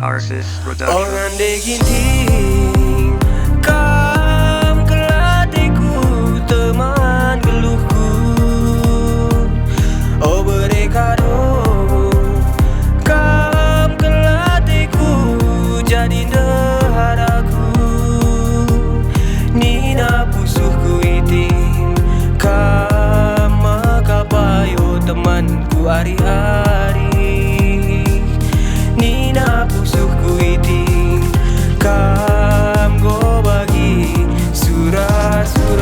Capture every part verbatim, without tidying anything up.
Artist Production. Oh nande Ginting, kam kelateku, teman geluhku. Oh bere kado, kam kelateku, jadi ndeharaku. Nina pusuhku Iting, kam maka payo temanku ari-ari. Nina pusuhku Iting, kam enggo bagi sura-surangku.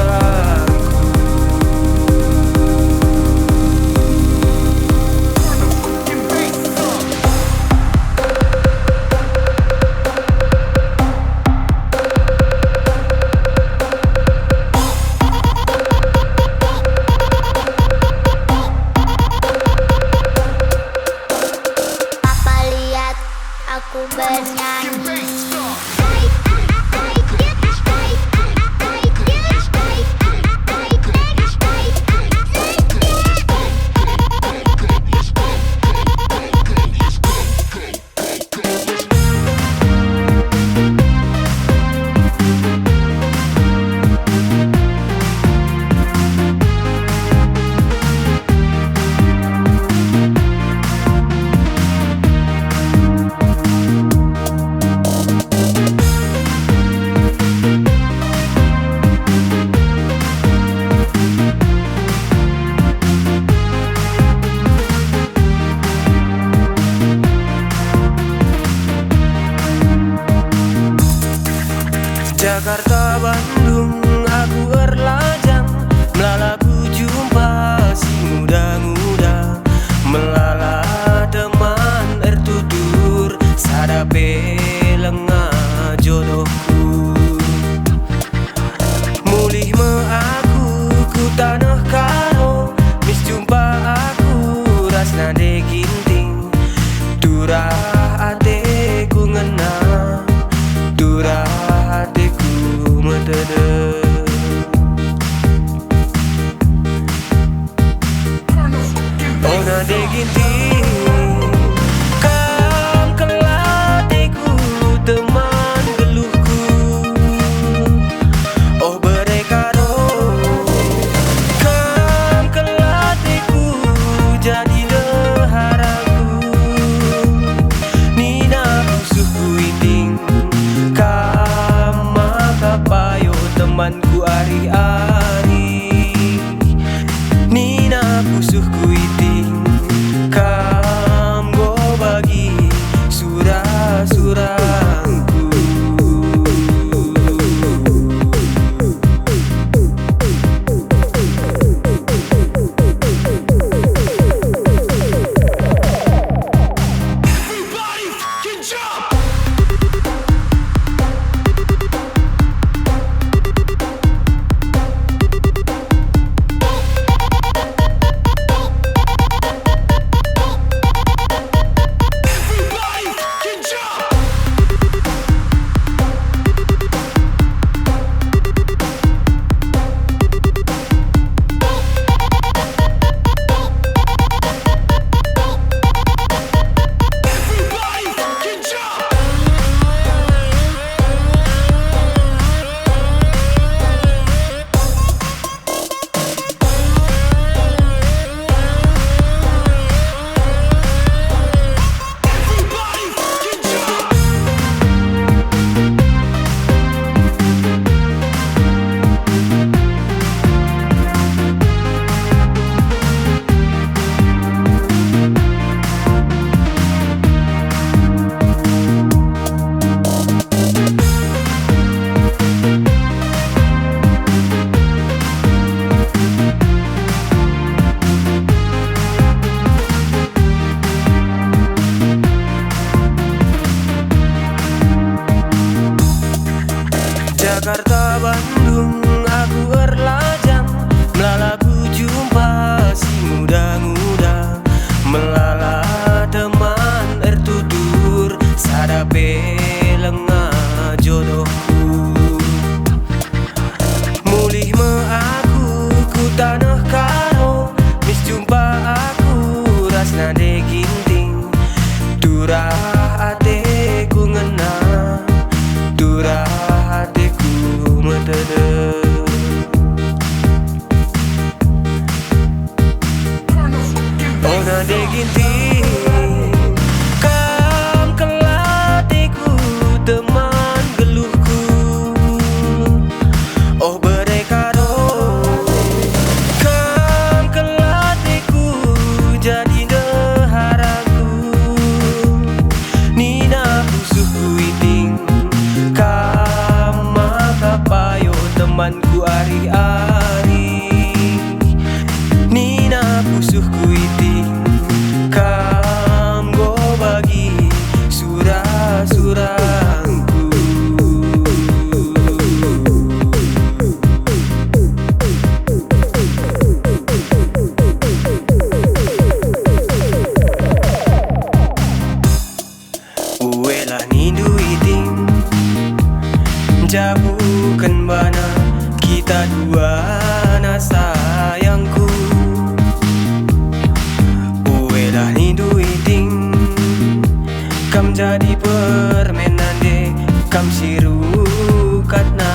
Papa lihat aku bernyanyi. Jakarta, Bandung, aku erlajang, melala ku jumpa si nguda-nguda, melala teman ertutur, sada pe lenga jodohku. Mulih me aku ku taneh Karo, mis jumpa aku ras nande Ginting. Turah ateku ngena, turah ateku metedeh. Oh nande Ginting, kam kelateku, teman geluhku. Oh bere kado, kam kelateku, jadi ndeharaku. Nina pusuhku Iting, kam maka payo temanku ari-ari. Nina pusuhku Iting, kam enggo bagi sura-surangku. Jakarta, Bandung, aku erlajang, melala ku jumpa si nguda-nguda, melala teman ertutur, sada pe lenga jodohku. Mulih me aku ku taneh Karo, mis jumpa aku ras nande Ginting. Turah ateku ari. Nina pusuhku iting, kam enggo bagi sura-surangku. Uelah nindu iting, njabuken bana kita duana sayangku. Uelah nindu iting, kam jadi permen nande, kam si rukatna